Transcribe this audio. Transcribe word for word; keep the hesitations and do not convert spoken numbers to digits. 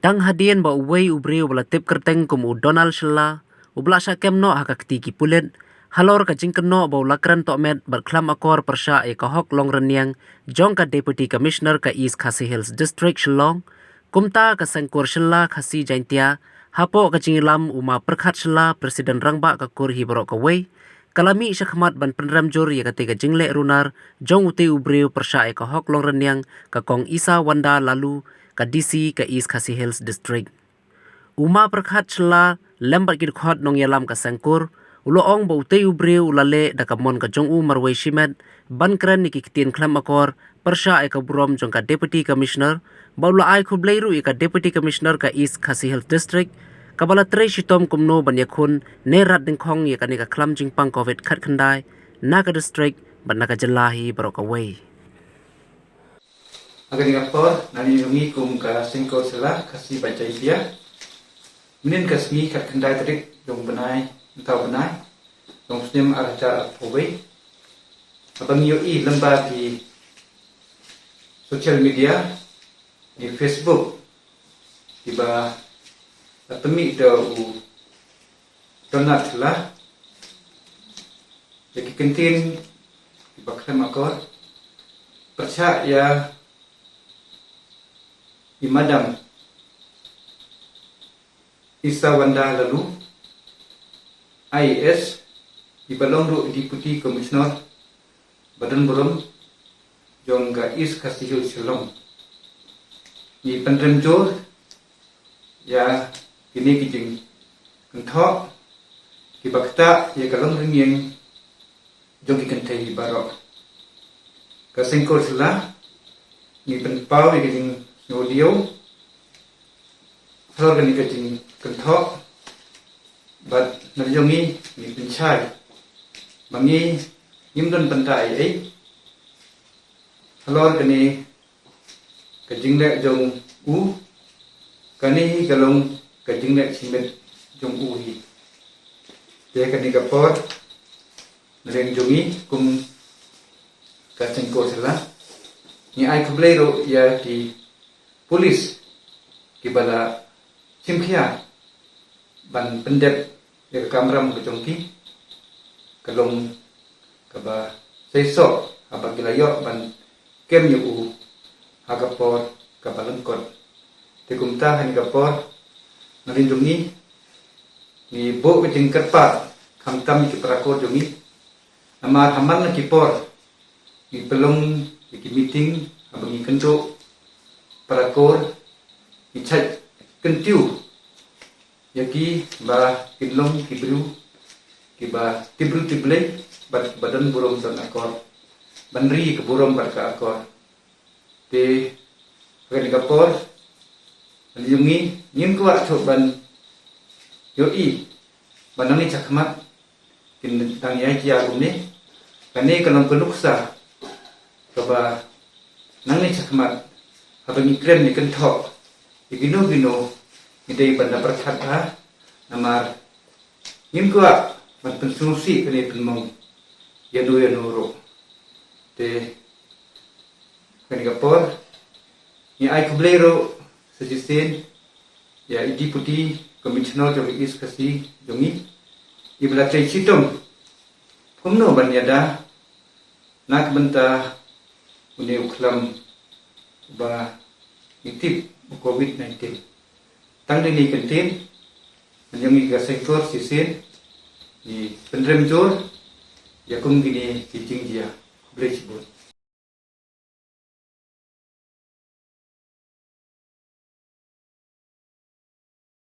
Tang hadien ba uwei u briew ba la tip kyrteng kum u Donald Shylla, u ba la shah kem noh ha ka kti ki pulit, halor ka jingkynnoh ba u la kren tohmet bad khlem akor pyrshah ïa ka hok long rynïeng jong ka Deputy Commissioner ka East Khasi Hills District Shillong, kumta ka Seng Kur Shylla Khasi Jaintia, hapoh ka jingïalam u Ma Pyrkhat Shylla, President Rangbah ka Kur hi baroh kawei, ka la mih shakhmat ban pynrem jur ïa katei ka jingleh runar jong utei u briew pyrshah ïa ka hok long rynïeng ka Kong Isawanda Laloo, ka D C ka East Khasi Hills District. U Ma Pyrkhat Shylla lem bad ki dkhot nongïalam ka Seng Kur, u la ong ba utei u briew u la leh da ka mon ka jong u marwei shimet ban kren ïa ki ktien khlem akor pyrshah ïa ka burom jong ka Deputy Commissioner, ba u la ai khublei ruh ïa ka Deputy Commissioner ka East Khasi Hills District, kaba la trei shitom kumno ban ïakhun ne rat dyngkhong ïa kane ka khlam jingpang Covid khatkhyndai na ka district bad na ka jylla hi baroh kawei. Ha kane ka por, na liang jong ngi kum ka Seng Kur Shylla Khasi Jaintia, mynhynnin ka sngi khatkhyndai tarik jong u bnai, mynta u bnai, jong u snem ar hajar arphew wei, haba ngi ïohi lyngba ki social media, ne Facebook, kiba la pynmih da u Donald Shylla ïa ki kyntien kiba khlem akor pyrshah ïa i Madam Isawanda Laloo, I A S, iba long ruh Deputy Commissioner ba don burom jong ka East Khasi Hills Shillong. Ngi pynrem jur ïa kine ki jingkynthoh kiba ktah ïa ka long rynïeng jong ki kynthei baroh. Ka Seng Kur Shylla, ngi pynpaw ïa ka jingsngewdiaw halor kane ka jingkynthoh, bad na liang jong ngi, ngi pynshai ba ngi ngim don bynta ei ei halor kane ka jingleh jong u, kane hi ka long ka jingleh shimet jong u hi. Te kane ka por, na liang jong ngi kum ka Seng Kur Shylla, ngi ai khublei ruh ïa ki police kiba la shim khia ban pyndep ïa ka kamram ka jong ki, ka long kaba seisoh haba ki la ïoh ban kem ïa u ha ka por kaba lyngkot. Te kumta ha kane ka por, na liang jong ngi, ngi buh ka jingkyrpad khamtam ïa ki para kur jong ngi, namar ha man la ki por ngi pynlong ïa ki meeting haba ngi kynduh para kur, ngi shait kyntiew ïa ki ba kin long ki briew kiba tip briew tip Blei bad kiba don burom don akor ban ri ka burom bad ka akor. Te ha kane ka por, na liang jong ngi, ngim kwah shuh ban ïohi ba nangne shakhmat kin dang ïai jia kumne. Kane ka long ka nuksa kaba nangne shakhmat, haba ngi kren ngi kynthoh ïa kino kino, ngi dei ban da pyrkhat bha, namar ngim kwah ban pynsngewsih kane pynmong ïano ïano ruh. Te kane ka por, ngi ai khublei ruh sa shisien ïa i Deputy Commissioner jong ka East Khasi jong ngi, iba la trei shitom kumno ban ïada na ka bynta une u khlam ba ngi tip u Covid nineteen. Tang kine ki kyntien, na liang jong ngi ka Seng Kur shisien, ngi pynrem jur ïa kum kine ki jingjia. Khublei shibun.